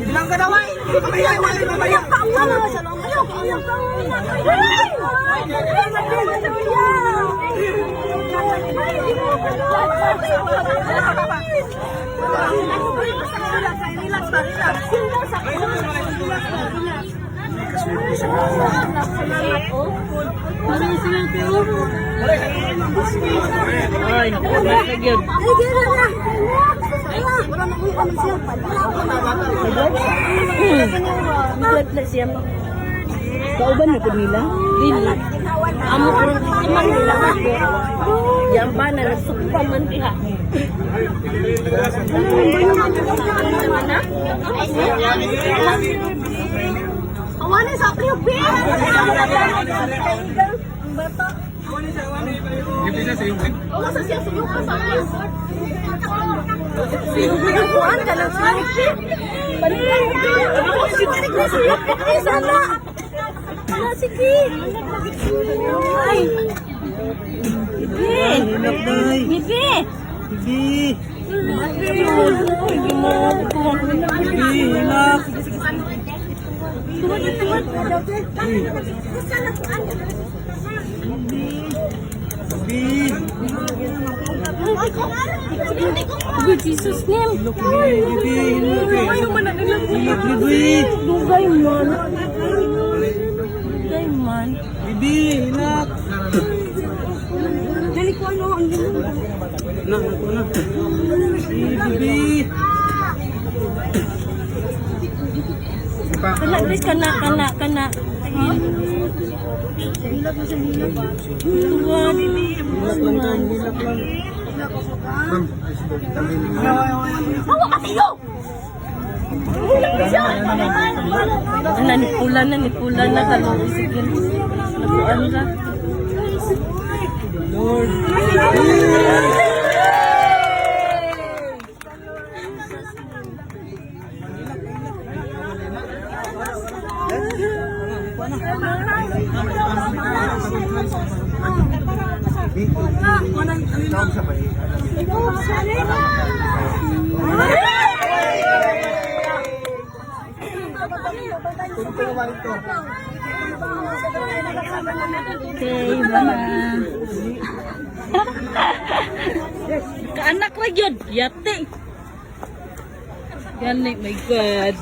Bilang ka daw ay. Mamaya, mamaya, mamaya. Ay, basta gyud. Siya. Kauban na pud nila. Dili. Amo ko rin man nila ako. Yan ba na nagsukpa man diha. Awanin sa priyo, Ang bata. Awa sa siya suyo ka sa priyo. Kuan ka lang siya. Sana. Sige. Ay. Bibi. Bibi. Bibi. Ay, ginoo ko. Bibi, hilak. Bibi. Good Jesus name. Hilok, bibi, hilok. Ayaw man na nila. Hilok, bibi. Dugay man. Dugay man. Bibi, hilak. Dali ko ano ang ginoo. Na, ako na. Bibi. Kana guys, kana kana kana. Tuwa. Hilak lang tayo, hilak lang. Hawa ka tiyo. Ana ni pula na ni pula na kalong sige. Nakuan ra. Lord. Okay, mama. Kaanak ra gyud, yate. Gani, my God.